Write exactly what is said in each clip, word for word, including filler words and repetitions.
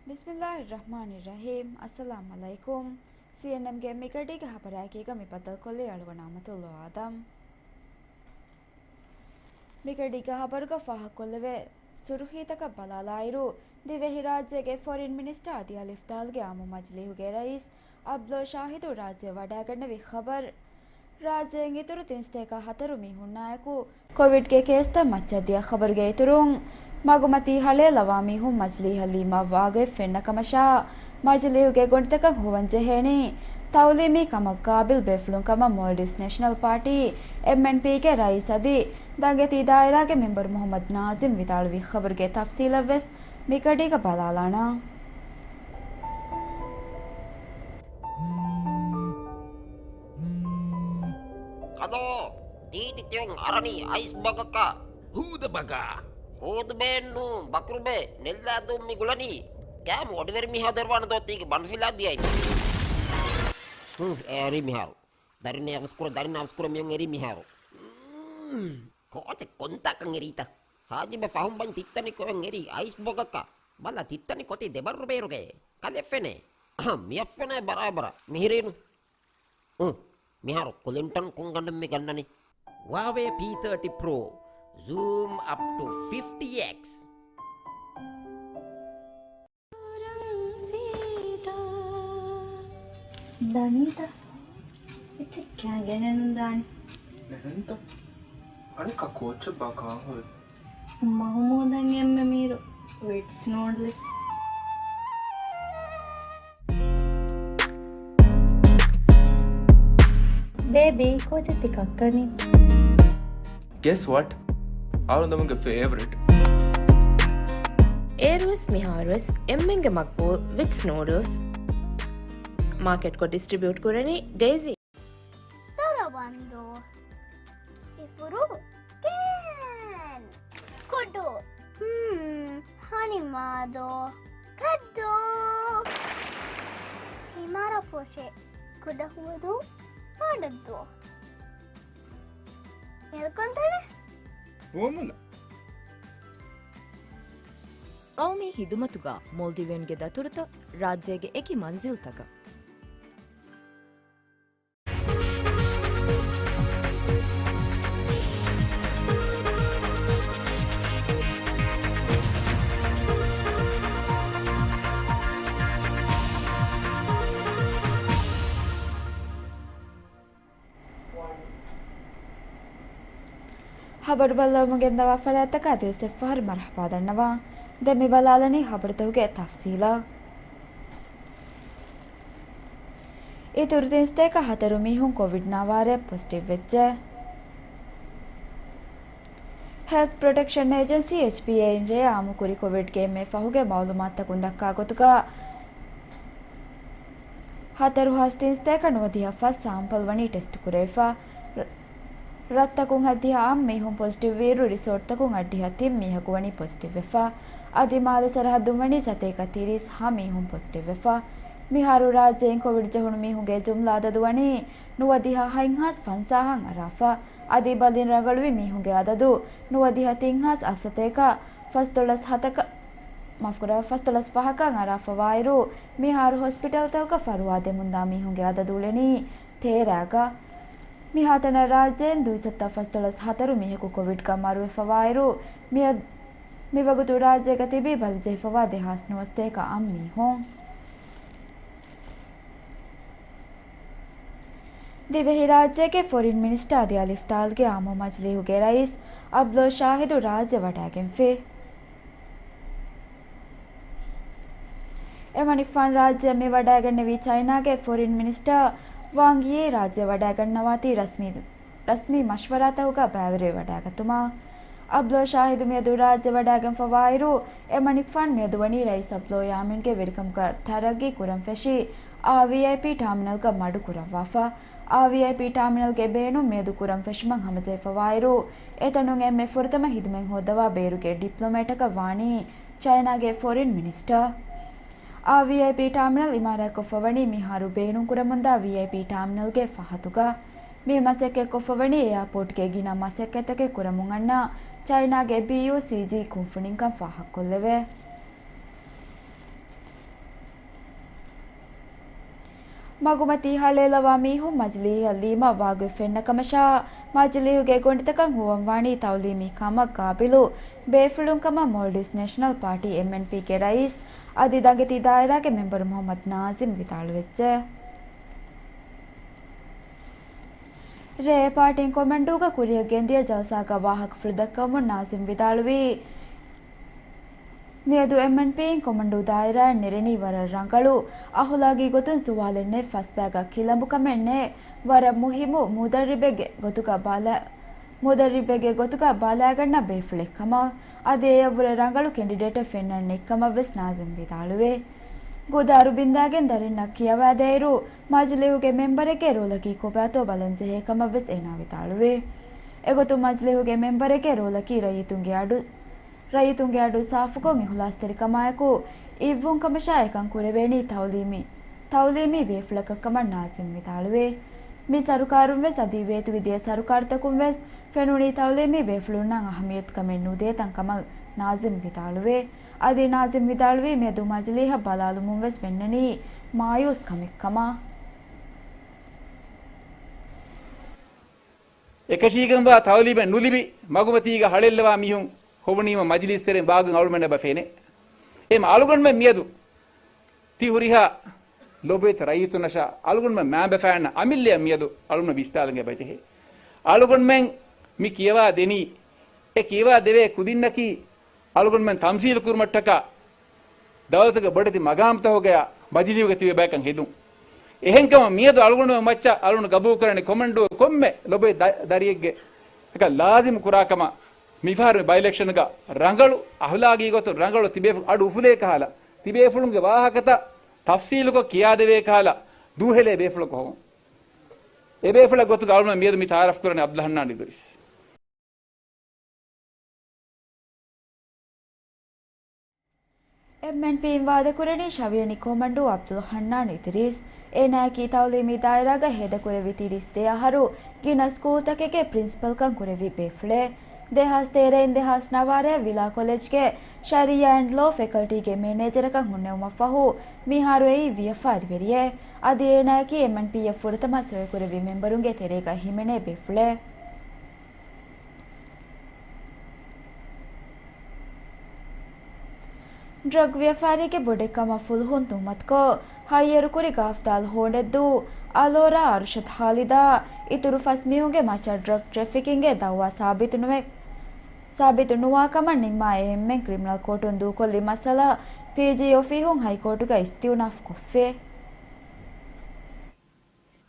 ބިސްމިއްލާހިއްރަޙްމާނިއްރަޙީމް. އައްސަލާމް ޢަލައިކުމް. ސީއެންއެމްގެ މިގަޑީގެ ޚަބަރާއެކީގަ މި ބައްދަލުކޮށްލީ އަޅުގަނޑު އަމަތުﷲ އާދަމް. މިގަޑީގެ ޚަބަރުގަ ފާހަގަކޮށްލެވޭ ސުރުޚީތަކަށް ބަލާލާއިރު، ދިވެހިރާއްޖޭގެ ފޮރިން މިނިސްޓާ އަދި އަލިފްތާލުގެ އާއްމު މަޖިލީހުގެ ރައީސް އަބްދުﷲ ޝާހިދު ރާއްޖެ ވަޑައިގަންނެވި ޚަބަރު. ރާއްޖޭން އިތުރު ތިން ސަތޭކަ ހަތަރު މީހުންނާއެކު ކޮވިޑްގެ ކޭސްތައް މައްޗަށް ދިޔަ ޚަބަރުގެ އިތުރުން، މަގުމަތީ ހަޅޭލަވާ މީހުން މަޖިލީހަށް ލީމާ ވާގޮތް ފެންނަ ކަމަށާ، މަޖިލީހުގެ ގޮނޑިތަކަށް ހޮވަން ޖެހޭނީ ތައުލީމީ ކަމަށް ގާބިލް ބޭފުޅުން ކަމަށް މޯލްޑިވްސް ނޭޝަނަލް ޕާޓީ، އެމްއެންޕީގެ ރައީސް އަދި ދަނގެތީ ދާއިރާގެ މެމްބަރު މުޙައްމަދު ނާޒިމް ވިދާޅުވި ޚަބަރުގެ ތަފްސީލަށް ވެސް މިގަޑީގަ ބަލާލާނަން. ކަލޯ، ތީތި ތިއޮން އަރަނީ އައިސް ބަގަކަށް. ހޫދަ ބަގާ. ހޫދުބޭއެއްނޫ، ބަކުރުބޭ، ނެއްލާދޫން މި ގުޅަނީ. ކައިމު އޮޑިވެރި މީހާ ދެރުވާނެ ދޯ ތީގެ ބަނޑުފިލާ ދިޔައި. ހު، އެރީ މިހާރު. ދަރިން އަވަސްކުރެ، ދަރިން އަވަސްކުރެ މިއޮން އެރީ މިހާރު. ކޯޗެއް ކޮންތާކަން އެރީތަ؟ ހާޖިބެ ފަހުން ބަން ތިއްތަނި ކޮއެއް އެރީ އައިސް ބަގަކަށް. ބަލަ ތިއްތަނި ކޮތި ދެބައްރު ބޭރުގައޭ. ކަލެ ފެނޭ. އަހަ، މިއަށް ފެނޭ ބަރާބަރަށް. މިހިރީނު. އު، މިހާރު ކުލިންޓަން ކުންގަނޑެއް މި ގަންނަނީ. ހުއާވޭ ޕީ ތާޓީ ޕްރޯ. ޒޫމް އަޕް ޓު ފިފްޓީ އެކްސް. ދަނީތަ؟ އެއްޗެއް ކާ ގެނެއްނު ދާނެ. ނެހެންތަ؟ އަނެއްކާ ކޯޗެއް ބާ ކާން ހުރި؟ މަހުމޫދަށް އެންމެ މީރު ވިޓްސް ނޫޑްލްސް. ބޭބީ، ކޯޗެއް ތި ކައްކަނީ؟ Guess what? އަޅުގަނޑުގެ ފޭވަރިޓް. އޭރުވެސް މިހާރުވެސް އެންމެންގެ މަގްބޫލް ވިޓްސް ނޫޑްލްސް. މާކެޓްކޮށް ޑިސްޓްރިބިއުޓް ކުރަނީ ޑޭޒީ. ދަރަވަންދޫ. އިފުރު. ކޭން. ކުޑު. ހްމް. ހަނިމާދޯ. ކައްދޫ. ތިމާރަ ފޮށެ. ކުޑަ ހުވަދޫ. ޕާޑައްދޫ. މެލްކޮންތަނެ. ފުވަމުލަ. ޤައުމީ ހިދުމަތުގަ މޯލްޑިވިއަންގެ ދަތުރުތައް ރާއްޖޭގެ އެކި މަންޒިލްތަކަށް. ޚަބަރު ބައްލަވަމުން ގެންދަވާ ފަރާތްތަކަށް އަދިވެސް އެއްފަހަރު މަރުޙަބާ ދަންނަވަން. ދެން މި ބަލާލަނީ ޚަބަރުތަކުގެ ތަފްސީލަށް. އިތުރު ތިން ސަތޭކަ ހަތަރު މީހުން ކޮވިޑް ނާވާރައަށް ޕޮޒިޓިވް ވެއްޖެ. ހެލްތް ޕްރޮޓެކްޝަން އޭޖެންސީ، އެޗްޕީއޭ، އިން ރޭ އާއްމުކުރި ކޮވިޑްގެ އެންމެ ފަހުގެ މައުލޫމާތުތަކުން ދައްކާ ގޮތުގަ، ހަތަރު ހާސް ތިން ސަތޭކަ ނުވަދިހަ ފަސް ސާމްޕަލް ވަނީ ޓެސްޓް ކުރެވިފަ. ރަށްތަކުން ހައްދިހަ އަށް މީހުން ޕޮޒިޓިވް ވިއިރު، ރިސޯޓްތަކުން އަށްޑިހަ ތިން މީހަކު ވަނީ ޕޮޒިޓިވް ވެފަ. އަދި މާލެ ސަރަހައްދުން ވަނީ ސަތޭކަ ތިރީސް ހަ މީހުން ޕޮޒިޓިވް ވެފަ. މިހާރު ރާއްޖެއިން ކޮވިޑް ޖެހުނު މީހުންގެ ޖުމްލަ އަދަދު ވަނީ ނުވަދިހަ ހަތް ހާސް ފަންސާހަށް އަރާފަ. އަދި ބަލިން ރަނގަޅުވި މީހުންގެ އަދަދު ނުވަދިހަ ތިން ހާސް އަށް ސަތޭކަ ފަސްދޮޅަސް ހަތަކަށް، މާފުކުރައްވާ، ފަސްދޮޅަސް ފަހަކަށް އަރާފަވާއިރު، މިހާރު ހޮސްޕިޓަލްތަކުގަ ފަރުވާ ދެމުންދާ މީހުންގެ އަދަދު އުޅެނީ ތޭރައިގަ. މިހާތަނަށް ރާއްޖޭން ދުއިސައްތަ ފަސްދޮޅަސް ހަތަރު މީހަކު ކޮވިޑްގަ މަރުވެފަވާއިރު، މިއަ-، މިވަގުތު ރާއްޖޭގަ ތިބީ ބަލިޖެހިފަވާ ދެހާސް ނުވަސަތޭކަ އަށް މީހުން. ދިވެހިރާއްޖޭގެ ފޮރިން މިނިސްޓާ އަދި އަލިފްތާލްގެ އާއްމު މަޖިލީހުގެ ރައީސް އަބްދުﷲ ޝާހިދު ރާއްޖެ ވަޑައިގެންފި. އެމަނިކުފާނު ރާއްޖެއަށް މި ވަޑައިގެންނެވީ ޗައިނާގެ ފޮރިން މިނިސްޓާ ވާން ޔީ ރާއްޖެ ވަޑައިގަންނަވާތީ ރަސްމީ، ރަސްމީ މަޝްވަރާތަކުގަ ބައިވެރިވެ ވަޑައިގަތުމަށް. އަބްދުﷲ ޝާހިދު މިއަދު ރާއްޖެ ވަޑައިގެންފަވާއިރު، އެމަނިކުފާނު މިއަދު ވަނީ ރައީސް އަބްދުﷲ ޔާމީންގެ ވެރިކަމުގަ ތަރައްގީ ކުރަން ފެށި، އާ ވީއައިޕީ ޓާމިނަލްގަ މަޑު ކުރައްވާފަ. އާ ވީއައިޕީ ޓާމިނަލްގެ ބޭނުން މިއަދު ކުރަން ފެށުމަށް ހަމަޖެހިފަވާއިރު، އެތަނުން އެންމެ ފުރަތަމަ ހިދުމަތް ހޯއްދަވާ ބޭރުގެ ޑިޕްލޮމޭޓަކަށް ވާނީ ޗައިނާގެ ފޮރިން މިނިސްޓާ. އާ ވީއައިޕީ ޓާމިނަލް އިމާރާތްކޮށްފަ ވަނީ މިހާރު ބޭނުންކުރަމުންދާ ވީއައިޕީ ޓާމިނަލްގެ ފަހަތުގަ. މި މަސައްކަތްކޮށްފަ ވަނީ އެއާޕޯޓްގެ ގިނަ މަސައްކަތްތަކެއް ކުރަމުން އަންނަ ޗައިނާގެ ބީއުސީޖީ ކުންފުނިންކަން ފާހަގަކޮށްލެވޭ. މަގުމަތީ ހަޅޭލަވާ މީހުން މަޖިލީހަށް ލީމާ ވާގޮތް ފެންނަ ކަމަށާ، މަޖިލީހުގެ ގޮނޑިތަކަށް ހޮވަން ވާނީ ތައުލީމީ ކަމަށް ގާބިލު ބޭފުޅުން ކަމަށް މޯލްޑިވްސް ނޭޝަނަލް ޕާޓީ، އެމްއެންޕީ، ގެ ރައީސް އަދި ދަނގެތީ ދާއިރާގެ މެމްބަރު މުހައްމަދު ނާޒިމް ވިދާޅުވެއްޖެ. ރޭ ޕާޓީން ކޮމަންޑޫގަ ކުރިއަށް ގެންދިޔަ ޖަލްސާގަ ވާހަކަފުޅު ދައްކަވަމުން ނާޒިމް ވިދާޅުވީ، މިއަދު އެމްއެންޕީން ކޮމަންޑޫ ދާއިރާއަށް ނެރެނީ ވަރަށް ރަނގަޅު، އަހުލާގީ ގޮތުން ސުވާލެއް ނެތް، ފަސްބައިގަ ކިލަނބު ކަމެއް ނެތް، ވަރަށް މުހިއްމު މުދައްރިބެއްގެ ގޮތުގަ ބަލަ-، މުދައްރިބެއްގެ ގޮތުގަ ބަލާގަންނަ ބޭފުޅެއް ކަމަށް، އަދި އެޔަށްވުރެ ރަނގަޅު ކެންޑިޑޭޓެއް ފެންނަން ނެތް ކަމަށް ވެސް ނާޒިމް ވިދާޅުވި. ގުދާރު ބިންދާގެން ދަރިންނަށް ކިޔަވާދޭއިރު، މަޖިލީހުގެ މެމްބަރެއްގެ ރޯލަކީ ކޮބާތޯ ބަލަން ޖެހޭ ކަމަށް ވެސް އޭނާ ވިދާޅުވި. އެގޮތުން މަޖިލީހުގެ މެމްބަރެއްގެ ރޯލަކީ ރައްޔިތުންގެ އަޑު، ރައްޔިތުންގެ އަޑު ސާފުކޮށް އިހުލާސްތެރިކަމާއެކު އިއްވުން ކަމަށާ އެކަން ކުރެވޭނީ ތައުލީމީ، ތައުލީމީ ބޭފުޅަކަށް ކަމަށް ނާޒިމް ވިދާޅުވި. މި ސަރުކާރުން ވެސް އަދި ވޭތުވެދިޔަ ސަރުކާރުތަކުން ވެސް ފެނުނީ ތައުލީމީ ބޭފުޅުންނަށް އަހައްމިޔަތުކަމެއް ނުދޭތަން ކަމަށް ނާޒިމް ވިދާޅުވި. އަދި ނާޒިމް ވިދާޅުވީ މިއަދު މަޖިލީހަށް ބަލާލުމުން ވެސް ފެންނަނީ މާޔޫސް ކަމެއް ކަމަށް. އެކަށީގެންވާ ތައުލީމެއް ނުލިބި މަގުމަތީގަ ހަޅޭއްލަވާ މީހުން ހޮވުނީމަ މަޖިލީސް ތެރެއިން ވާގޮތް އަޅުމެންނަށް އެބަ ފެނޭ. އެހެން އަޅުގަނޑުމެން މިއަދު ތި ހުރިހާ ލޮބުވެތި ރައްޔިތުންނަށާ އަޅުގަނޑުމެން މައިންބަފައިންނަށް އަމިއްލައަށް މިއަދު އަޅުގަނޑު ވިސްނާލަން އެބަޖެހޭ. އަޅުގަނޑުމެން މި ކިޔަވާ ދެނީ، އެ ކިޔަވާ ދެވޭ ކުދިންނަކީ އަޅުގަނޑުމެން ތަމްސީލު ކުރުމަށްޓަކާ ދައުލަތުގެ ބޮޑެތި މަގާމްތަކުގަޔާ މަޖިލީހުގަ ތިބޭ ބަޔަކަށް ހެދުން. އެހެންކަމުން މިއަދު އަޅުގަނޑުމެން މައްޗަށް އަޅުގަނޑު ގަބޫލުކުރަނީ ކޮމަންޑޫ ކޮންމެ ލޮބުވެތި ދަ-، ދަރިއެއްގެ އެކަން ލާޒިމް ކުރާ ކަމަށް. މިފަހަރު މި ބައި އިލެކްޝަންގަ ރަނގަޅު އަހުލާގީ ގޮތުން ރަނގަޅު ތިބޭފުޅުން އަޑު އުފުލޭ ކަހަލަ، ތިބޭފުޅުންގެ ވާހަކަތައް ތަފްސީލުކޮށް ކިޔާދެވޭ ކަހަލަ، ދޫހެލޭ ބޭފުޅަކު ހޮވުން. އެ ބޭފުޅެއް ގޮތުގަ އަޅުގަނޑު މިއަދު މި ތައާރަފް ކުރަނީ އަބްދުލް ހަންނާން އިދުރީސް. އެމްއެންޕީން ވާދަކުރަނީ ޝަވިޔަނި ކޮމަންޑޫ އަބްދުލް ހަންނާން އިދުރީސް. އޭނާއަކީ ތައުލީމީ ދާއިރާގަ ހޭދަކުރެއްވި ތިރީސް ދެ އަހަރު ގިނަ ސްކޫލްތަކެއްގެ ޕްރިންސިޕަލްކަން ކުރެއްވި ބޭފުޅެއް. ދެހާސް ތޭރައިން ދެހާސް ނަވާރައަށް ވިލާ ކޮލެޖްގެ ޝަރީއާ އެންޑް ލޯ ފެކަލްޓީގެ މެނޭޖަރަކަށް ހުންނެވުމަށް ފަހު، މިހާރު އެއީ ވިޔަފާރިވެރިއެއް. އަދި އޭނާއަކީ އެމްއެންޕީއަށް ފުރަތަމަ ސޮއިކުރެއްވި މެމްބަރުންގެ ތެރޭގަ ހިމެނޭ ބޭފުޅެއް. ޑްރަގް ވިޔަފާރީގެ ބޮޑެއްކަމަށް ފުލުހުން ތުހުމަތުކޮށް، ހައްޔަރުކުރި ގާފްދާލް ހޯނޑެއްދޫ އަލޯރާ އަރުޝަދް ހާލިދާ އިތުރު ފަސް މީހުންގެ މައްޗަށް ޑްރަގް ޓްރެފިކިންގެ ދައުވާ ސާބިތުނުވެ-، ސާބިތު ނުވާ ކަމަށް ނިންމާ، އެ އެންމެން ކްރިމިނަލް ކޯޓުން ދޫކޮށްލި މައްސަލަ ޕީޖީ އޮފީހުން ހައިކޯޓުގަ އިސްތިއުނާފް ކޮށްފި.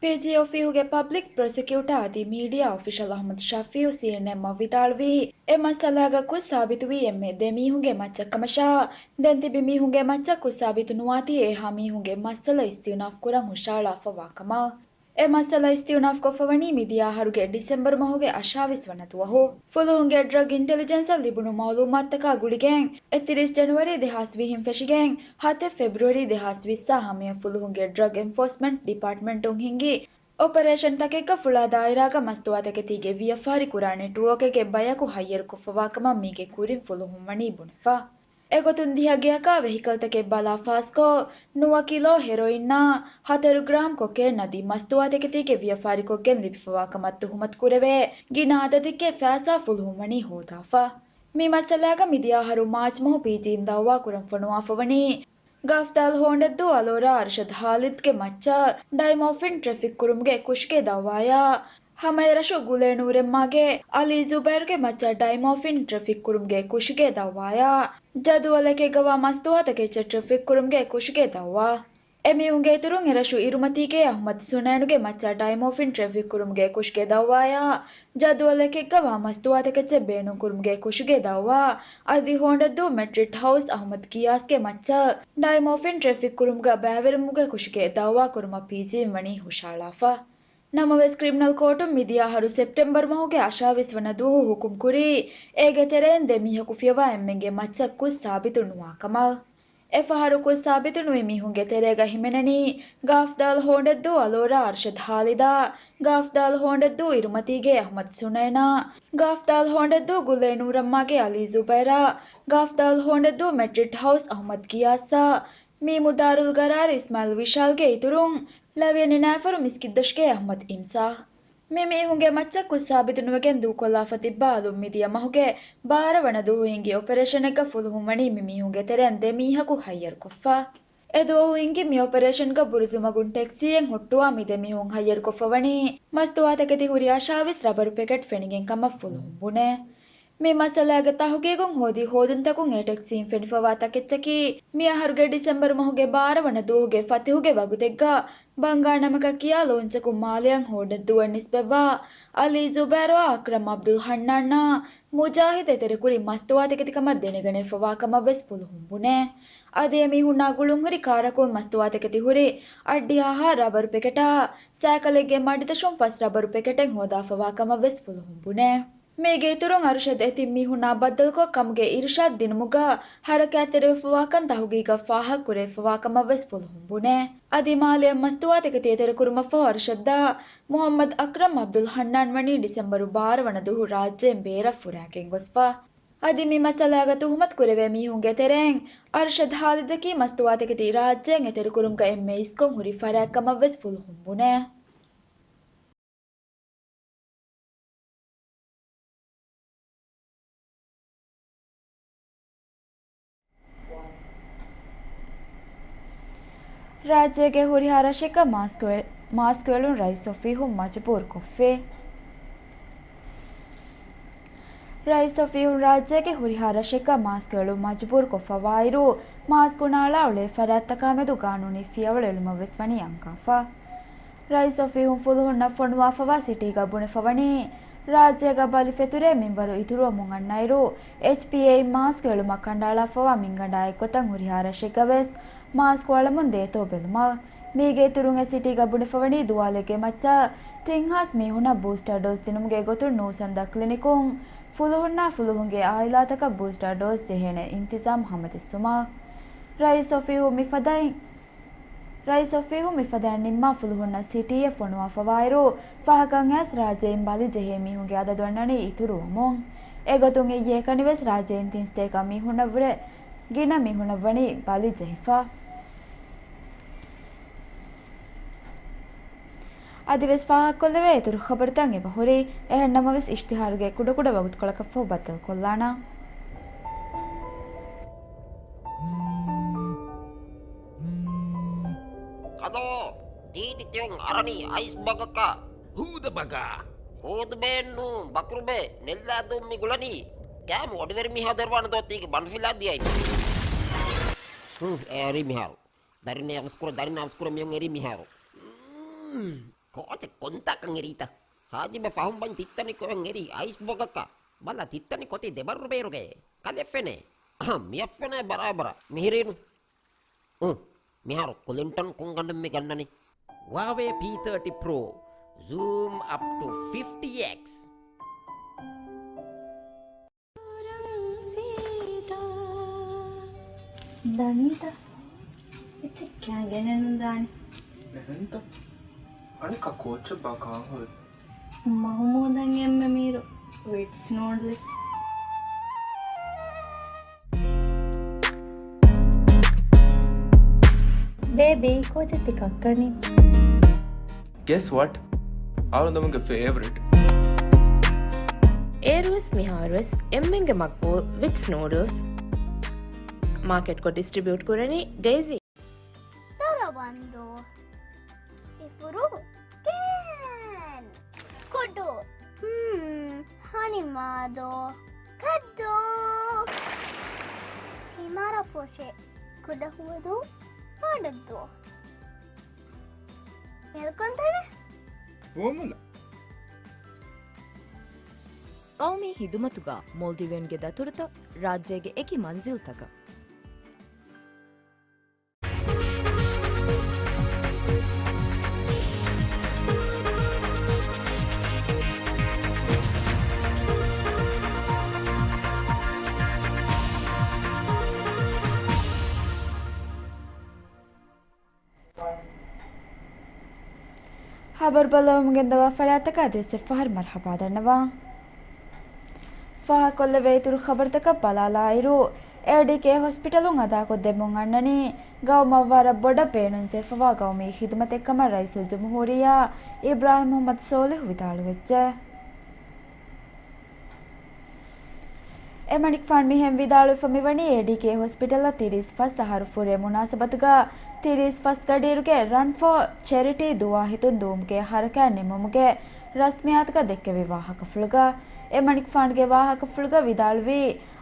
ޕީޖީ އޮފީހުގެ ޕަބްލިކް ޕްރޮސިކިއުޓާ އަދި މީޑިއާ އޮފިޝަލް އަޙްމަދު ޝަފީއު ސީއެންއެމްއަށް ވިދާޅުވީ، އެ މައްސަލާގަ ކުށް ސާބިތުވީ އެންމެ ދެ މީހުންގެ މައްޗަށްކަމަށާ، ދެން ތިބި މީހުންގެ މައްޗަށް ކުށް ސާބިތު ނުވާތީ އެހާ މީހުންގެ މައްސަލަ އިސްތިއުނާފް ކުރަން ހުށަހަޅާފަވާ ކަމަށް. އެ މައްސަލަ އިސްތިއުނާފް ކޮށްފަވަނީ މިދިޔަ އަހަރުގެ ޑިސެމްބަރު މަހުގެ އަށާވީސް ވަނަ ދުވަހު. ފުލުހުންގެ ޑްރަގް އިންޓެލިޖެންސަށް ލިބުނު މައުލޫމާތުތަކާ ގުޅިގެން، އެއްތިރީސް ޖެނުއަރީ ދެހާސް ވިހިން ފެށިގެން، ހަތެއް ފެބްރުއަރީ ދެހާސް ވިއްސާ ހަމަޔަށް ފުލުހުންގެ ޑްރަގް އެންފޯސްމަންޓް ޑިޕާޓްމަންޓުން ހިންގި އޮޕަރޭޝަންތަކެއްގަ ފުޅާ ދާއިރާގަ މަސްތުވާތަކެތީގެ ވިޔަފާރި ކުރާ ނެޓްވޯކެއްގެ ބަޔަކު ހައްޔަރުކޮށްފަވާކަމަށް މީގެ ކުރިން ފުލުހުން ވަނީ ބުނެފަ. އެގޮތުން ދިހަ ގެއަކާ ވެހިކަލްތަކެއް ބަލާ ފާސްކޮށް، ނުވަ ކިލޯ ހެރޮއިންއާ، ހަތަރު ގްރާމް ކޮކޭން އަދި މަސްތުވާތަކެތީގެ ވިޔަފާރިކޮށްގެން ލިބިފަވާކަމަށް ތުހުމަތު ކުރެވޭ، ގިނަ އަދަދެއްގެ ފައިސާ ފުލުހުން ވަނީ ހޯދާފަ. މި މައްސަލާގަ މިދިޔަ އަހަރު މާޗް މަހު ޕީޖީއިން ދައުވާ ކުރަން ފޮނުވާފަވަނީ، ގާފްދާލް ހޯނޑެއްދޫ އަލޯރާ އަރްޝަދް ހާލިދްގެ މައްޗަށް ޑައިމޯފިން ޓްރެފިކް ކުރުމުގެ ކުށުގެ ދައުވާޔާ، ހަމައެރަށު ގުލޭނޫރެއްމާގެ އަލީ ޒުބައިރުގެ މައްޗަށް ޑައިމޯފިން ޓްރެފިކް ކުރުމުގެ ކުށުގެ ދައުވާޔާ، ޖަދުވަލެކެއްގަވާ މަސްތުވާތަކެއްޗަށް ޓްރެފިކް ކުރުމުގެ ކުށުގެ ދައުވާ. އެމީހުންގެ އިތުރުން އެރަށު އިރުމަތީގެ އަޙްމަދު ސުނައިނުގެ މައްޗަށް ޑައިމޯފިން ޓްރެފިކް ކުރުމުގެ ކުށުގެ ދައުވާޔާ، ޖަދުވަލެކެއްގަވާ މަސްތުވާތަކެއްޗެއް ބޭނުންކުރުމުގެ ކުށުގެ ދައުވާ، އަދި ހޯނޑެއްދޫ މެޓްރިޓް ހައުސް އަޙްމަދު ގިޔާސްގެ މައްޗަށް ޑައިމޯފިން ޓްރެފިކް ކުރުމުގަ ބައިވެރިވުމުގެ ކުށުގެ ދައުވާ ކުރުމަށް ޕީޖީއިން ވަނީ ހުށަހަޅާފަ. ނަމަވެސް، ކްރިމިނަލް ކޯޓުން މިދިޔަ އަހަރު ސެޕްޓެމްބަރު މަހުގެ އަށާވީސް ވަނަ ދުވަހު ހުކުމް ކުރީ، އޭގެ ތެރެއިން ދެ މީހަކު ފިޔަވާ އެންމެންގެ މައްޗަށް ކުށް ސާބިތު ނުވާ ކަމަށް. އެފަހަރު ކުށް ސާބިތުނުވި މީހުންގެ ތެރޭގަ ހިމެނެނީ، ގާފްދާލް ހޯނޑެއްދޫ އަލޯރާ އަރްޝަދް ހާލިދާ، ގާފްދާލް ހޯނޑެއްދޫ އިރުމަތީގެ އަޙްމަދު ސުނައިނާ، ގާފްދާލް ހޯނޑެއްދޫ ގުލޭ ނޫރަމްމާގެ އަލީ ޒުބައިރާ، ގާފްދާލް ހޯނޑެއްދޫ މެޓްރިޓް ހައުސް އަޙްމަދު ގިޔާސްއާ، މީމު ދާރުލް ގަރާރު އިސްމާއިލް ވިޝާލްގެ އިތުރުން، ލަވިޔަނި ނާފަރު މިސްކިތްދޮށުގެ އަޙްމަދު އިމްސާހް. މި މީހުންގެ މައްޗަށް ކުށް ސާބިތުނުވެގެން ދޫކޮށްލާފަ ތިއްބާ އަލުން މިދިޔަ މަހުގެ ބާރަ ވަނަ ދުވަހު ހިނގި އޮޕަރޭޝަނެއްގަ ފުލުހުން ވަނީ މި މީހުންގެ ތެރެއިން ދެ މީހަކު ހައްޔަރުކޮށްފަ. އެ ދުވަހު ހިނގި މި އޮޕަރޭޝަންގަ ބުރުޒުމަގުން ޓެކްސީއެއް ހުއްޓުވާ މި ދެ މީހުން ހައްޔަރުކޮށްފަ ވަނީ މަސްތުވާތަކެތި ހުރިހާ ޝާވިސް ރަބަރު ޕެކެޓް ފެނިގެން ކަމަށް ފުލުހުން ބުނޭ. މި މައްސަލާގެ ތަހުގީގުން ހޯދި ހޯދުންތަކުން އެ ޓެކްސީން ފެނިފަވާ ތަކެއްޗަކީ، މިއަހަރުގެ ޑިސެމްބަރު މަހުގެ ބާރަ ވަނަ ދުވަހުގެ ފަތިހުގެ ވަގުތެއްގަ ބަންގާ ނަމަކަށް ކިޔާ ލޯންޗަކުން މާލެއަށް ހޯންނަ ދުވަން ނިސްބަތްވާ އަލީ ޒުބޭރުއާ އަކްރަމް އަބްދުލް ހަންނާންއާ މުޖާހިދު އެތެރެކުރި މަސްތުވާތަކެތިކަމަށް ދެނެގަނެފަވާ ކަމަށް ވެސް ފުލުހުން ބުނޭ. އަދި އެމީހުންނާ ގުޅުންހުރި ކާރަކުން މަސްތުވާތަކެތި ހުރި އަށްޑިހަ ހާ ރަބަރު ޕެކެޓާ ސައިކަލެއްގެ މަޑިތަށުން ފަސް ރަބަރު ޕެކެޓެއް ހޯދާފަވާ ކަމަށް ވެސް ފުލުހުން ބުނޭ. މީގެ އިތުރުން އަރުޝަދް އެ ތިން މީހުންނާ ބައްދަލުކޮށް ކަމުގެ އިރުޝާދް ދިނުމުގަ ހަރަކާތްތެރިވެފަވާކަން ތަހުގީގަށް ފާހަގަކުރެވިފަވާ ކަމަށް ވެސް ފުލުހުން ބުނޭ. އަދި މާލެއަށް މަސްތުވާތަކެތި އެތެރެކުރުމަށްފަހު އަރުޝައްދާ މުޙައްމަދު އަކްރަމް އަބްދުލް ހަންނާން ވަނީ ޑިސެމްބަރު ބާރަ ވަނަ ދުވަހު ރާއްޖޭން ބޭރަށް ފުރާގެން ގޮސްފަ. އަދި މި މައްސަލާގަ ތުހުމަތު ކުރެވޭ މީހުންގެ ތެރެއިން އަރުޝަދް ހާލިދަކީ މަސްތުވާތަކެތި ރާއްޖޭން އެތެރެކުރުމުގަ އެންމެ އިސްކޮށް ހުރި ފަރާތް ކަމަށް ވެސް ފުލުހުން ބުނޭ. ރާއްޖޭގެ ހުރިހާ ރަށެއްގަ މާސްކު-، މާސްކު އެޅުން ރައީސް އޮފީހުން މަޖުބޫރުކޮށްފި. ރައީސް އޮފީހުން ރާއްޖޭގެ ހުރިހާ ރަށެއްގަ މާސްކު އެޅުން މަޖުބޫރުކޮށްފަވާއިރު، މާސްކު ނާޅާ އުޅޭ ފަރާތްތަކާމެދު ގާނޫނީ ފިޔަވަޅު އެޅުމަށް ވެސް ވަނީ އަންގާފަ. ރައީސް އޮފީހުން ފުލުހުންނަށް ފޮނުވާފަވާ ސިޓީގަ ބުނެފަވަނީ، ރާއްޖޭގަ ބަލި ފެތުރޭ މިންވަރު އިތުރުވަމުން އަންނައިރު، އެޗްޕީއޭއިން މާސްކު އެޅުމަށް ކަނޑައަޅާފަވާ މިންގަނޑާ އެއްގޮތަށް ހުރިހާ ރަށެއްގަ ވެސް މާސްކު އަޅަމުން ދޭތޯ ބެލުމަށް. މީގެ އިތުރުން އެ ސިޓީގަ ބުނެފަވަނީ ދުވާލެއްގެ މައްޗަށް ތިން ހާސް މީހުންނަށް ބޫސްޓާ ޑޯޒް ދިނުމުގެ ގޮތުން ނޫސަންދަ ކްލިނިކުން ފުލުހުންނާ ފުލުހުންގެ އާއިލާތަކަށް ބޫސްޓާ ޑޯޒް ޖެހޭނެ އިންތިޒާމް ހަމަޖެއްސުމަށް. ރައީސް އޮފީހުން މިފަދައިން، ރައީސް އޮފީހުން މިފަދައިން ނިންމާ ފުލުހުންނަށް ސިޓީއެއް ފޮނުވާފަވާއިރު، ފަހަކަށް އައިސް ރާއްޖެއިން ބަލި ޖެހޭ މީހުންގެ އަދަދު އަންނަނީ އިތުރުވަމުން. އެގޮތުން އިއްޔެ ކަނިވެސް ރާއްޖެއިން ތިން ސަތޭކަ މީހުންނަށްވުރެ ގިނަ މީހުންނަށް ވަނީ ބަލި ޖެހިފަ. އަދިވެސް ފާހަގަކޮށްލެވޭ އިތުރު ޚަބަރުތައް އެބަހުރި. އެހެންނަމަވެސް އިޝްތިހާރުގެ ކުޑަކުޑަ ވަގުތުކޮޅަކަށްފަހު ބައްދަލުކޮށްލާނަން. ކަލޯ، ދީދި ތިއުން އަރަނީ އައިސް ބަގަކަށް. ހޫދަ ބަގާ. ހޫދު ބޭންނު، ބަކުރުބޭ، ނެއްލާދޫން މި ގުޅަނީ. ކައިމު އޮޑިވެރި މީހާ ދެރަވާނެ ދޯ ތީގެ ބަނޑުފިލާ ދިޔައި. ހު، އެ އަރި މިހާރު. ދަރިން އަވަސްކުރަ، ދަރިން އަވަސްކުރަ މިއޮން އެރީ މިހާރު. މް، ކޯޗެއް ކޮންތާކަން އެރީތަ؟ ހާޖިބަ ފަހުން ބަން ތިއްތަނި ކޮއެން އެރީ އައިސް ބޮގަކަށް. ބަލަ ތިއްތަނި ކޮތި ދެބަރު ބޭރުގެ. ކަލެފެނޭ. އަހަ، މިއަށްފެނޭ ބަރާބަރަށް. މިހިރީނު. އު، މިހާރު ކުލިންޓަން ކޮންގަނޑެއް މި ގަންނަނީ؟ ހުއާވޭ ޕީ ތާޓީ ޕްރޯ. ޒޫމް އަޕް ޓު ފިފްޓީ އެކްސް. ދަނީތަ؟ އެއްޗެއް ކާ ގެނެއް ނުދާނެ. އެހެންތަ؟ އަނެއްކާ ކޯއްޗެއްބާ ކާން ހުރީ؟ މަހުމޫދަށް އެންމެ މީރު ވިޓްސް ނޫޑްލްސް. ބޭބީ، ކޯޗެއް ތި ކައްކަނީ؟ Guess what? އަޅުގަނޑުގެ ފޭވަރިޓް. އޭރުވެސް މިހާރުވެސް އެންމެންގެ މަގްބޫލް ވިޓްސް ނޫޑްލްސް. މާކެޓްކޮށް ޑިސްޓްރިބިއުޓް ކުރަނީ ޑެއިސީ. ދަރަވަންދޫ. އިފުރު. ކޭން. ކުޑު. ހުން. ހަނިމާދޯ. ކައްދޫ. ތިމަރަފުށި. ކުޑަހުވަދޫ. ފާޑައްދޫ. މެލްކޮންތަނެ. ފުވައްމުލައް. ގައުމީ ހިދުމަތުގަ މޯލްޑިވިއަންގެ ދަތުރުތައް ރާއްޖޭގެ އެކި މަންޒިލްތަކަށް. ހަބަރު ބައްލަވަމުން ގެންދަވާ ފަރާތްތަކަށް އަދިވެސް އެއްފަހަރު މަރުޙަބާ ދަންނަވާ. ފާހަގަކޮށްލެވޭ އިތުރު ޚަބަރުތަކަށް ބަލާލާއިރު، އޭޑީކޭ ހޮސްޕިޓަލުން އަދާކޮށްދެމުން އަންނަނީ، ގައުމަށް ވަރަށް ބޮޑަށް ބޭނުންޖެހިފަވާ ގައުމީ ޚިދުމަތެއްކަމަށް ރައީސުލްޖުމްހޫރިއްޔާ އިބްރާހިމް މުޙައްމަދު ޞޯލިޙު ވިދާޅުވެއްޖެ. އެމަނިކުފާނު މިހެން ވިދާޅުވެފަ މިވަނީ، އޭޑީކޭ ހޮސްޕިޓަލަށް ތިރީސް ފަސް އަހަރު ފުރޭ މުނާސަބަތުގަ ތިރީސް ފަސް ގަޑިއިރުގެ ރަން ފޯ ޗެރިޓީ ދުވާހިތުން ދުވުމުގެ ހަރަކާތް ނިމުމުގެ ރަސްމިއްޔާތުގަ ދެއްކެވި ވާހަކަފުޅުގަ، އެމަނިކުފާނުގެ ވާހަކަފުޅުގަ ވިދާޅުވީ،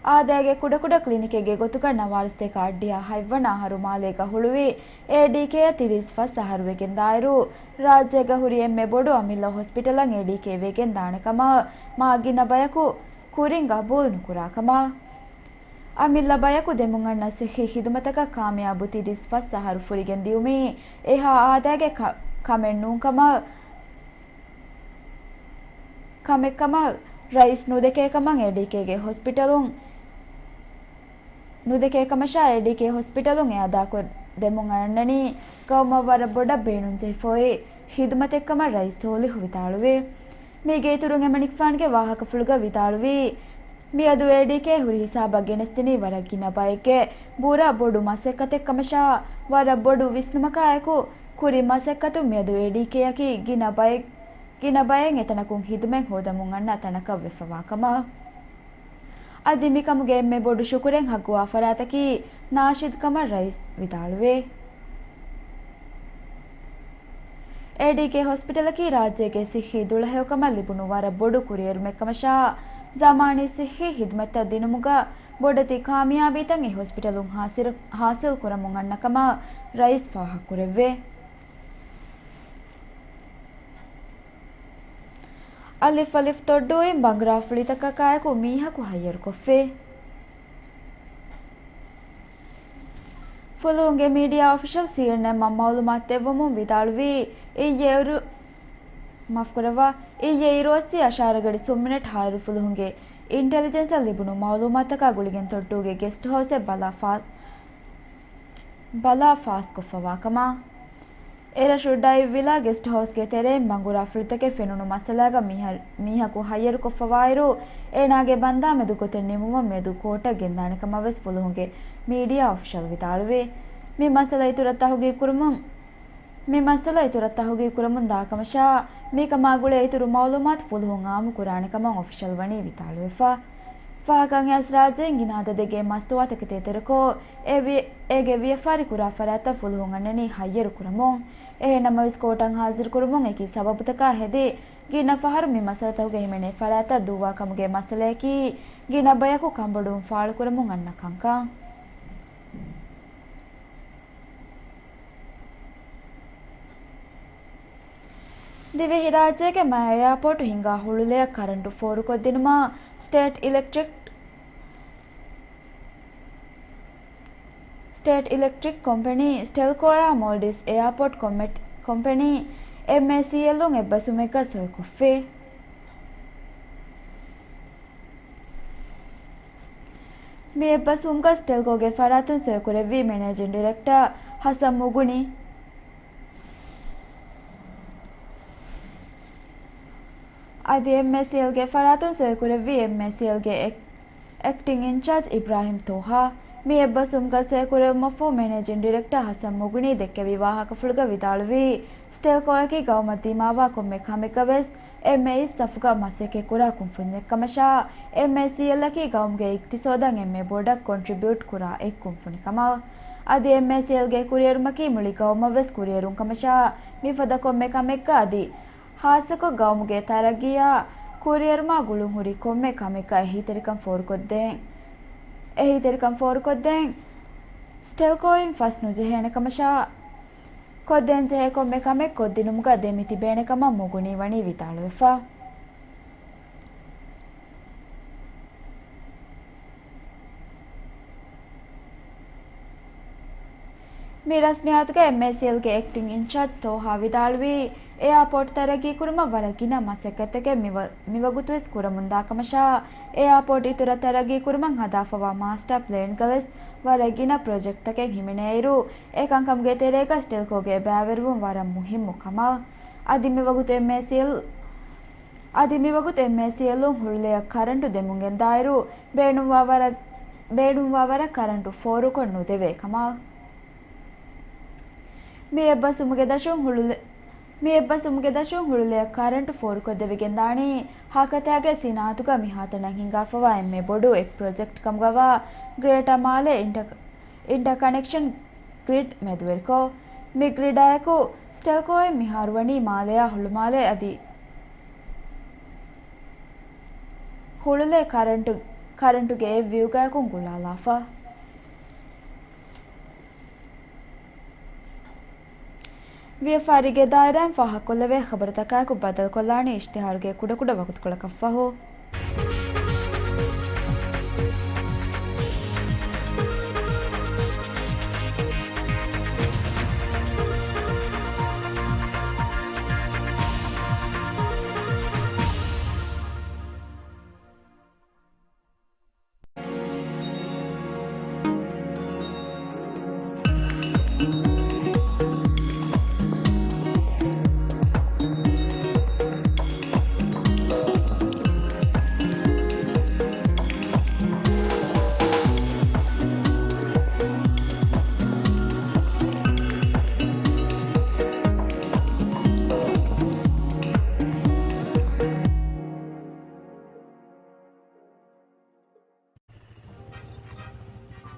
އާދައިގެ ކުޑަކުޑަ ކްލިނިކެއްގެ ގޮތުގަ ނަވާރަސަތޭކަ އަށްޑިހަ ހަތްވަނަ އަހަރު މާލޭގަ ހުޅުވި އޭޑީކޭއަށް ތިރީސް ފަސް އަހަރު ވެގެންދާއިރު، ރާއްޖޭގަ ހުރި އެންމެ ބޮޑު އަމިއްލަ ހޮސްޕިޓަލަށް އޭޑީކޭ ވެގެން ދާނެ ކަމަށް މާ ގިނަ ބަޔަކު ކުރިން ގަބޫލު ނުކުރާ ކަމަށް. އަމިއްލަ ބަޔަކު ދެމުން އަންނަ ޞިއްޙީ ޚިދުމަތަކަށް ކާމިޔާބު ތިރީސް ފަސް އަހަރު ފުރިގެން ދިޔުމީ، އެހާ އާދައިގެ ކަ-، ކަމެއް ނޫން ކަމަށް، ކަމެއް ކަމަށް ރައީސް ނުދެކޭ ކަމަށް އޭޑީކޭގެ ހޮސްޕިޓަލުން، ނުދެކޭ ކަމަށާ އޭޑީކޭ ހޮސްޕިޓަލުން އެ އަދާކޮށް ދެމުން އަންނަނީ، ގައުމަށް ވަރަށް ބޮޑަށް ބޭނުންޖެހިފައި ޚިދުމަތެއްކަމަށް ރައީސް ސޯލިހު ވިދާޅުވި. މީގެ އިތުރުން އެމަނިކުފާނުގެ ވާހަކަފުޅުގަ ވިދާޅުވީ، މިއަދު އޭޑީކޭ ހުރި ހިސާބަށް ގެނެސްދިނީ ވަރަށް ގިނަ ބައެއްގެ ބުރަ ބޮޑު މަސައްކަތެއް ކަމަށާ، ވަރަށް ބޮޑު ވިސްނުމަކާއެކު ކުރި މަސައްކަތުން މިއަދު އޭޑީކޭއަކީ ގިނަ ބައެއް، ގިނަ ބައެއް އެތަނަކުން ޚިދުމަތް ހޯދަމުން އަންނަ ތަނަކަށް ވެފަވާ ކަމަށް. އަދި މިކަމުގެ އެންމެ ބޮޑު ޝުކުރެއް ހައްގުވާ ފަރާތަކީ ނާޝިދް ކަމަށް ރައީސް ވިދާޅުވޭ. އޭޑީކޭ ހޮސްޕިޓަލަކީ ރާއްޖޭގެ ޞިއްޙީ ދުޅަހެޔޮކަމަށް ލިބުނު ވަރަށް ބޮޑު ކުރިއެރުމެއް ކަމަށާ، ޒަމާނީ ޞިއްޙީ ޚިދުމަތްތައް ދިނުމުގަ ބޮޑެތި ކާމިޔާބީތައް އެ ހޮސްޕިޓަލުން ހާސިރު-، ހާސިލް ކުރަމުން އަންނަ ކަމަށް ރައީސް ފާހަގަކުރެއްވޭ. އަލިފް އަލިފް ތޮއްޑޫއިން ބަނގުރާފުޅިތަކަކާއެކު މީހަކު ހައްޔަރުކޮށްފި. ފުލުހުންގެ މީޑިއާ އޮފިޝަލް ސީއެންއެމްއަށް މައުލޫމާތު ދެއްވުމުން ވިދާޅުވީ، އިއްޔެ އިރު-، މާފުކުރައްވާ، އިއްޔެ އިރުއޮއްސި އަށާރަ ގަޑި ސުންމިނެޓް ހާއިރު ފުލުހުންގެ އިންޓެލިޖެންސަށް ލިބުނު މައުލޫމާތަކާ ގުޅިގެން ތޮއްޑޫގެ ގެސްޓް ހައުސްއެއް ބަލާ ފާ-، ބަލާ ފާސްކޮށްފަވާ ކަމަށް. އެރަށު ޑައިވް ވިލާ ގެސްޓް ހައުސްގެ ތެރެއިން ބަނގުރާފުޅިތަކެއް ފެނުނު މައްސަލާގަ މީހަ-، މީހަކު ހައްޔަރުކޮށްފަވާއިރު، އޭނާގެ ބަންދާ މެދު ގޮތެއް ނިމުމަށް މިއަދު ކޯޓަށް ގެންދާނެ ކަމަށް ވެސް ފުލުހުންގެ މީޑިއާ އޮފިޝަލް ވިދާޅުވި. މި މައްސަލަ އިތުރަށް ތަހުގީގު ކުރުމުން، މި މައްސަލަ އިތުރަށް ތަހުގީގު ކުރަމުން ދާ ކަމަށާ، މިކަމާ ގުޅޭ އިތުރު މައުލޫމާތު ފުލުހުން އާއްމު ކުރާނެ ކަމަށް އޮފިޝަލް ވަނީ ވިދާޅުވެފަ. ފާހަގަ އަންގައިސް ރާއްޖޭން ގިނަ އަދަދެއްގެ މަސްތުވާތަކެތި އެތެރެކޮށް، އެ ވި-، އޭގެ ވިޔަފާރި ކުރާ ފަރާތްތައް ފުލުހުން އަންނަނީ ހައްޔަރު ކުރަމުން. އެހެން ނަމަވެސް ކޯޓަށް ހާޒިރު ކުރުމުން އެކި ސަބަބުތަކާ ހެދި، ގިނަ ފަހަރު މި މައްސަލަތަކުގެ ހިމެނޭ ފަރާތްތައް ދުއްވާ ކަމުގެ މައްސަލަޔަކީ، ގިނަ ބަޔަކު ކަނބޮޑުވުން ފާޅުކުރަމުން އަންނަ ކަންކަން. ދިވެހިރާއްޖޭގެ މައި އެއާޕޯޓު ހިންގާ ހުޅުލެއަށް ކަރަންޓު ފޯރުކޮށްދިނުމަށް ސްޓޭޓް އިލެކްޓްރިކް، ސްޓޭޓް އިލެކްޓްރިކް ކޮމްޕެނީ، ސްޓެލްކޯއާ މޯލްޑިވްސް އެއާޕޯޓް ކޮމެޓް-، ކޮމްޕެނީ، އެމްއޭސީއެލުން އެއްބަސްވުމެއްގަ ސޮއިކޮށްފި. މި އެއްބަސްވުމުގަ ސްޓެލްކޯގެ ފަރާތުން ސޮއިކުރެއްވި މެނޭޖިން ޑިރެކްޓަރ ހަސަން މުގުނީ، އަދި އެމްއޭސީއެލްގެ ފަރާތުން ސޮއިކުރެއްވި އެމްއޭސީއެލްގެ އެކް-، އެކްޓިން އިންޗާޖް އިބްރާހިމް ތޯހާ. މި އެއްބަސްވުމުގަ ސޮއިކުރެއްވުމަށްފަހު މެނޭޖިން ޑިރެކްޓަރ ހަސަން މުގުނީ ދެއްކެވި ވާހަކަފުޅުގަ ވިދާޅުވީ، ސްޓެލްކޯއަކީ ގައުމަށް ދިމާވާ ކޮންމެ ކަމެއްގަވެސް އެންމެ އިސް ސަފުގަ މަސައްކަތްކުރާ ކުންފުންޏެއްކަމަށާ، އެމްއޭސީއެލްއަކީ ގައުމުގެ އިގްތިސޯދަށް އެންމެ ބޮޑަށް ކޮންޓްރިބިއުޓް ކުރާ އެއް ކުންފުނިކަމަށް. އަދި އެމްއޭސީއެލްގެ ކުރިއެރުމަކީ މުޅި ގައުމަށްވެސް ކުރިއެރުން ކަމަށާ، މިފަދަ ކޮންމެ ކަމެއްގަ އަދި ހާއްސަކޮށް ގައުމުގެ ތަރައްގީއާ ކުރިއެރުމާ ގުޅުންހުރި ކޮންމެ ކަމެއްގަ އެހީތެރިކަން ފޯރުކޮށްދޭން، އެހީތެރިކަން ފޯރުކޮށްދޭން ސްޓެލްކޯއިން ފަސް ނުޖެހޭނެ ކަމަށާ، ކޮށްދޭންޖެހޭ ކޮންމެ ކަމެއް ކޮށްދިނުމުގަ ދެމި ތިބޭނެ ކަމަށް މުގުނީ ވަނީ ވިދާޅުވެފަ. މި ރަސްމިއްޔާތުގަ އެމްއޭސީއެލްގެ އެކްޓިން އިންޗާޖް ތޯހާ ވިދާޅުވީ، އެއާޕޯޓް ތަރައްގީކުރުމަށް ވަރަށް ގިނަ މަސައްކަތްތަކެއް މިވަ-، މިވަގުތުވެސް ކުރަމުންދާ ކަމަށާ، އެއާޕޯޓް އިތުރަށް ތަރައްގީކުރުމަށް ހަދާފަވާ މާސްޓަރ ޕްލޭންގަވެސް ވަރަށް ގިނަ ޕްރޮޖެކްޓްތަކެއް ހިމެނޭއިރު، އެކަންކަމުގެ ތެރޭގަ ސްޓެލްކޯގެ ބައިވެރިވުން ވަރަށް މުހިއްމު ކަމަށް. އަދި މިވަގުތު އެމްއޭސީއެލް، އަދި މިވަގުތު އެމްއޭސީއެލުން ހުޅުލެއަށް ކަރަންޓު ދެމުންގެންދާއިރު، ބޭނުންވާ ވަރަށް، ބޭނުންވާ ވަރަށް ކަރަންޓު ފޯރުކޮށް ނުދެވޭ ކަމަށް. މި އެއްބަސްވުމުގެ ދަށުން ހުޅުލެ-، މި އެއްބަސްވުމުގެ ދަށުން ހުޅުލެއަށް ކަރަންޓު ފޯރުކޮށްދެވިގެންދާނީ، ހަކަތާގެ ސިނާއަތުގަ މިހާތަނަށް ހިނގާފަވާ އެންމެ ބޮޑު އެއް ޕްރޮޖެކްޓް ކަމުގަވާ ގްރޭޓާ މާލެ އިންޓަ-، އިންޓަކަނެކްޝަން ގްރިޑް މެދުވެރިކޮށް، މި ގްރިޑާއެކު ސްޓެލްކޯއިން މިހާރު ވަނީ މާލެއާ ހުޅުމާލެ އަދި ހުޅުލެ ކަރަންޓު، ކަރަންޓުގެ އެއް ވިއުގަޔަކުން ގުޅާލާފަ. ވިޔަފާރީގެ ދާއިރާއިން ފާހަގަކޮށްލެވޭ ޚަބަރުތަކާއެކު ބައްދަލުކޮށްލާނީ އިޝްތިހާރުގެ ކުޑަކުޑަ ވަގުތުކޮޅަކަށްފަހު.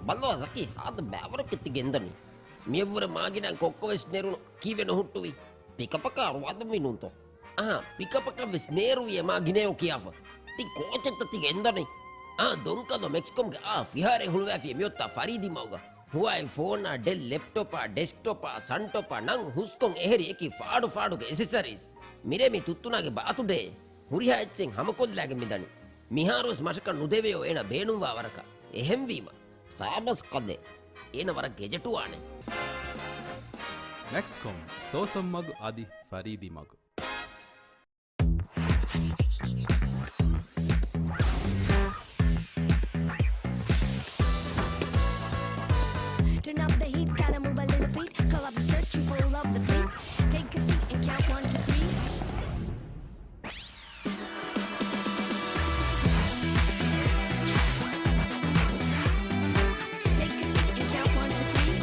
ބައްލަވާ ޒަކީ، ހާދަ ބައިވަރަކަށް ތި ގެންދަނީ. މިއަށްވުރެ މާގިނަ ކޮއްކޮވެސް ނެރުނު ކީއްވެ ނުހުއްޓުވީ؟ ޕިކަޕަކާ ރުވާދަންވީ ނޫންތޯ؟ އަހާ، ޕިކަޕަކަށް ވެސް ނޭރުވި އެ މާގިނަޔޯ ކިޔާފަ. ތި ކޯޗެއްތަ ތި ގެންދަނީ؟ އާ، ދޮންކަލޯ މެކްސްކޮމްގެ އާ ފިހާރައެއް ހުޅުވައިފި މިއޮތާ ފަރީދީ މަގުގަ. ހުވާއި ފޯނާ، ޑެލް ލެޕްޓޮޕާ، ޑެސްކްޓޮޕާ، ސަންޓޮޕާ ނަން ހުސްކޮން އެހެރި އެކި ފާޑު ފާޑުގެ އެސެސަރީސް. މިރޭ މި ތުއްތުނާގެ ބާތުޑޭ. ހުރިހާ އެއްޗެއް ހަމަކޮށްލާގެން މިދަނީ. މިހާރުވެސް މަށަކަށް ނުދެވެޔޯ އޭނަ ބޭނުންވާ ވަރަކަށް. އެހެންވީމަ، ސާބަސް ކަލޭ. އޭނަ ވަރަށް ގެޖެޓުވާނެ. މެކްސްކޮމް، ސޯސަން މަގު އަދި ފަރީދީ މަގު. Turn up the heat, gotta move a little feet. Call up the search and pull up the fleet. Take a seat and count one, two, three. Take a seat and count one, two, three.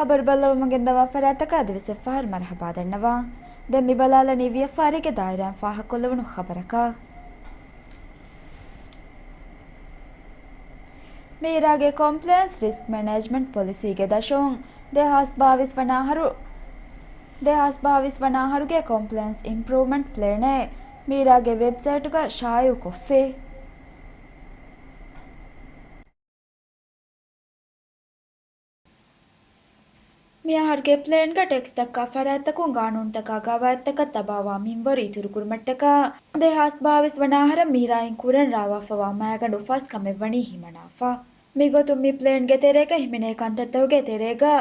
ޚަބަރު ބައްލަވަމުން ގެންދަވާ ފަރާތްތަކަށް އަދިވެސް އެއްފަހަރު މަރުޙަބާ ދަންނަވަން. ދެން މި ބަލާލަނީ ވިޔަފާރީގެ ދާއިރާއިން ފާހަގަކޮށްލެވުނު ޚަބަރަކަށް. މީރާގެ ކޮމްޕްލައިންސް ރިސްކް މެނޭޖްމަންޓް ޕޮލިސީގެ ދަށުން ދެހާސް ބާވީސް ވަނަ އަހަރު، ދެހާސް ބާވީސް ވަނަ އަހަރުގެ ކޮމްޕްލައިންސް އިމްޕްރޫވްމަންޓް ޕްލޭނެއް މީރާގެ ވެބްސައިޓުގަ ޝާއިޢުކޮށްފި. މިއަހަރުގެ ޕްލޭންގަ ޓެކްސް ދައްކާ ފަރާތްތަކުން ގާނޫނުތަކާ ގަވާއިދުތަކަށް ތަބާވާ މިންވަރު އިތުރުކުރުމަށްޓަކާ، ދެހާސް ބާވީސް ވަނަ އަހަރަށް މީރާއިން ކުރަން ރާވާފަވާ މައިގަނޑު ފަސް ކަމެއް ވަނީ ހިމަނާފަ. މިގޮތުން މި ޕްލޭންގެ ތެރޭގަ ހިމެނޭ ކަންތައްތަކުގެ ތެރޭގަ،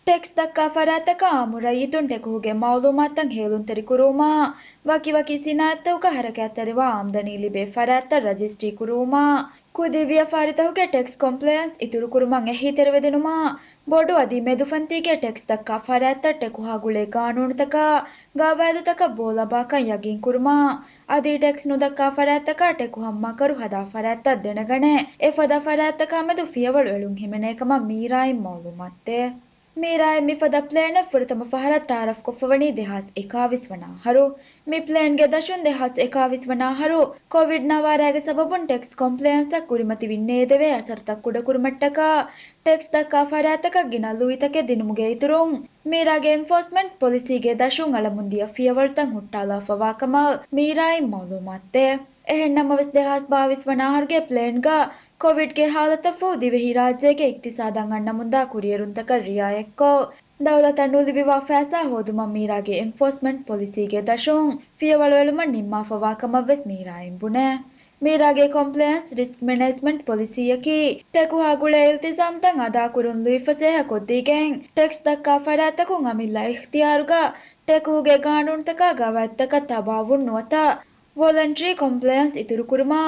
ޓެކްސް ދައްކާ ފަރާތްތަކަށް އާއްމު ރައްޔިތުން ޓެކުހުގެ މައުލޫމާތުތައް ހޭލުންތެރިކުރުވުމާ، ވަކިވަކި ސިނާއަތްތަކުގަ ހަރަކާތްތެރިވާ އާމްދަނީ ލިބޭ ފަރާތްތައް ރަޖިސްޓްރީ ކުރުވުމާ، ކުދި ވިޔަފާރިތަކުގެ ޓެކްސް ކޮމްޕްލަޔަންސް އިތުރުކުރުމަށް އެހީތެރިވެދިނުމާ، ބޮޑު އަދި މެދުފަންތީގެ ޓެކްސް ދައްކާ ފަރާތްތައް ޓެކުހާ ގުޅޭ ގާނޫނުތަކާ، ގަވާއިދުތަކަށް ބޯލަބާކަން ޔަގީންކުރުމާ، އަދި ޓެކްސް ނުދައްކާ ފަރާތްތަކާ ޓެކުހަށް މަކަރު ހަދާ ފަރާތްތައް ދެނެގަނެ، އެފަދަ ފަރާތްތަކާމެދު ފިޔަވަޅު އެޅުން ހިމެނޭ ކަމަށް މީރާއިން މައުލޫމާތުދޭ. މީރާއިން މިފަދަ ޕްލޭނެއް ފުރަތަމަ ފަހަރަށް ތައާރަފްކޮށްފަވަނީ ދެހާސް އެކާވީސް ވަނަ އަހަރު. މި ޕްލޭންގެ ދަށުން ދެހާސް އެކާވީސް ވަނަ އަހަރު ކޮވިޑް ނަވާރައިގެ ސަބަބުން ޓެކްސް ކޮމްޕްލަޔަންސަށް ކުރިމަތިވި ނޭދެވޭ އަސަރުތައް ކުޑަކުރުމަށްޓަކާ، ޓެކްސް ދައްކާ ފަރާތްތަކަށް ގިނަ ލުއިތަކެއް ދިނުމުގެ އިތުރުން، މީރާގެ އެންފޯސްމަންޓް ޕޮލިސީގެ ދަށުން އަޅަމުންދިޔަ ފިޔަވަޅުތައް ހުއްޓާލާފަވާ ކަމަށް މީރާއިން މައުލޫމާތުދޭ. އެހެންނަމަވެސް، ދެހާސް ބާވީސް ވަނަ އަހަރުގެ ޕްލޭންގަ ކޮވިޑްގެ ހާލަތަށްފަހު ދިވެހިރާއްޖޭގެ އިޤްތިޞާދަށް އަންނަމުންދާ ކުރިއެރުންތަކަށް ރިޢާޔަތްކޮށް، ދައުލަތަށް ނުލިބިވާ ފައިސާ ހޯދުމަށް މީރާގެ އެންފޯސްމަންޓް ޕޮލިސީގެ ދަށުން ފިޔަވަޅު އެޅުމަށް ނިންމާފަވާ ކަމަށްވެސް މީރާއިން ބުނޭ. މީރާގެ ކޮމްޕްލަޔަންސް ރިސްކް މެނޭޖްމަންޓް ޕޮލިސީއަކީ، ޓެކުހާ ގުޅޭ އިލްތިޒާމްތައް އަދާކުރުން ލުއިފަސޭހަ ކޮށްދީގެން، ޓެކްސް ދައްކާ ފަރާތްތަކުން އަމިއްލަ އިޚްތިޔާރުގަ ޓެކުހުގެ ގާނޫނުތަކާ ގަވާއިދުތަކަށް ތަބާވުން ނުވަތަ، ވޮލަންޓަރީ ކޮމްޕްލަޔަންސް އިތުރުކުރުމާ،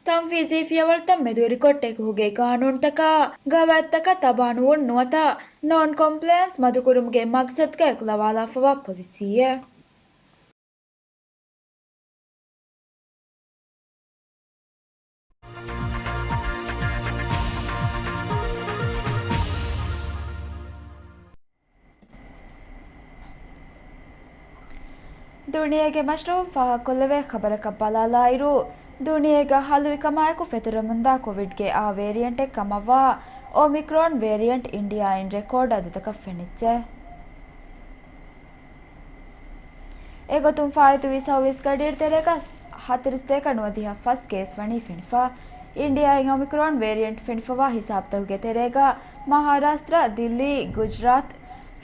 ތަންފީޒީ ފިޔަވަޅުތައް މެދުވެރިކޮށް އެކުގެ ގާނޫނުތަކާ، ގަވާއިދުތަކަށް ތަބާނުވުން ނުވަތަ ނޯން ކޮމްޕްލަޔަންސް މަދުކުރުމުގެ މަގްސަދުގައި އެކުލަވާލާފަވާ ޕޮލިސީއެއް. ދުނިޔޭގެ މަޝްރޫޢުން ފާހަގަކޮށްލެވޭ ޚަބަރަކަށް ބަލާލާއިރު، ދުނިޔޭގަ ހަލުވިކަމާއެކު ފެތުރެމުންދާ ކޮވިޑްގެ އާ ވޭރިއަންޓެއް ކަމަށްވާ އޮމިކްރޯން ވޭރިއަންޓް އިންޑިއާއިން ރެކޯޑް އަދަދަކަށް ފެނިއްޖެ. އެގޮތުން ފާއިތުވި ސައުވީސް ގަޑިއިރު ތެރޭގަ ހަތަރުސަތޭކަ ނުވަދިހަ ފަސް ކޭސް ވަނީ ފެނިފަ. އިންޑިއާއިން އޮމިކްރޯން ވޭރިއަންޓް ފެނިފަވާ ހިސާބުތަކުގެ ތެރޭގަ މަހާރާސްޓްރ، ދިއްލީ، ގުޖްރާތް،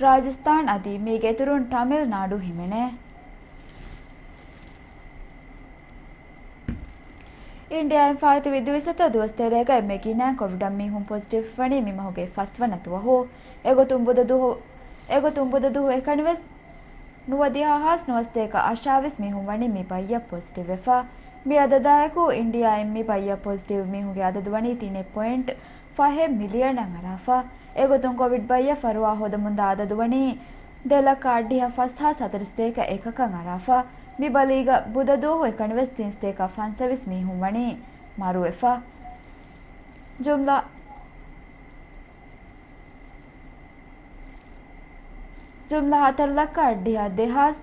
ރާޖަސްތާން އަދި މީގެ އިތުރުން ޓަމިލް ނާޑޫ ހިމެނޭ. އިންޑިއާއިން ފާއިތުވި ދުވިސައްތަ ދުވަސް ތެރޭގައި މެގިނައިން ކޮވިޑަށް މީހުން ޕޮޒިޓިވް ވަނީ މި މަހުގެ ފަސްވަނަ ދުވަހު. އެގޮތުން ބުދަ ދުވަހު، އެގޮތުން ބުދަ ދުވަހު އެކަނިވެސް ނުވަދިހަ ހާސް ނުވަސަތޭކަ އަށާވީސް މީހުން ވަނީ މި ބައްޔަށް ޕޮޒިޓިވް ވެފަ. މި އަދަދާއެކު އިންޑިއާއިން މި ބައްޔަށް ޕޮޒިޓިވް މީހުންގެ އަދަދު ވަނީ ތިނެއް ޕޮއިންޓް ފަހެއް މިލިއަނަށް އަރާފަ. އެގޮތުން ކޮވިޑް ބައްޔަށް ފަރުވާ ހޯދަމުންދާ އަދަދު ވަނީ ދެ ލައްކަ އަށްޑިހަ ފަސް ހާސް ހަތަރުސަތޭކަ އެކަކަށް އަރާފަ. މި ބަލީގަ ބުދަ ދުވަހު އެކަނިވެސް ތިން ސަތޭކަ ފަންސަވީސް މީހުން ވަނީ މަރުވެފަ. ޖުމްލަ ޖުމްލަ ހަތަރު ލައްކަ އަށްޑިހަ ދެހާސް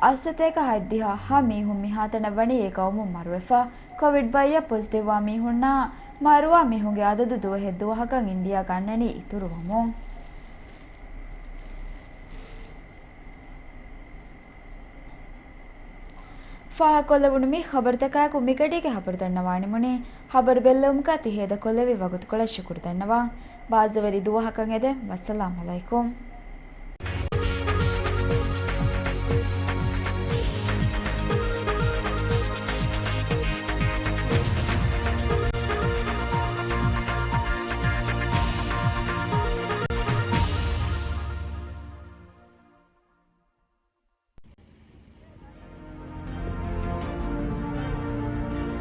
އަށްސަތޭކަ ހަތްދިހަ ހަ މީހުން މިހާތަނަށް ވަނީ އެ ގައުމުން މަރުވެފަ. ކޮވިޑް ބައްޔަށް ޕޮޒިޓިވްވާ މީހުންނާ މަރުވާ މީހުންގެ އަދަދު ދުވަހެއް ދުވަހަކަށް އިންޑިއާގަ އަންނަނީ އިތުރުވަމުން. ފާހަގަކޮށްލެވުނު މި ޚަބަރުތަކާއެކު މިގަޑީގެ ޚަބަރު ދަންނަވާނެމުނީ. ޚަބަރު ބެއްލެވުމުގަ ތި ހޭދަކޮށްލެވި ވަގުތުކޮޅަށް ޝުކުރު ދަންނަވަން. ބާއްޖަވެރި ދުވަހަކަށް އެދެން. ވައްސަލާމް އަލައިކުމް.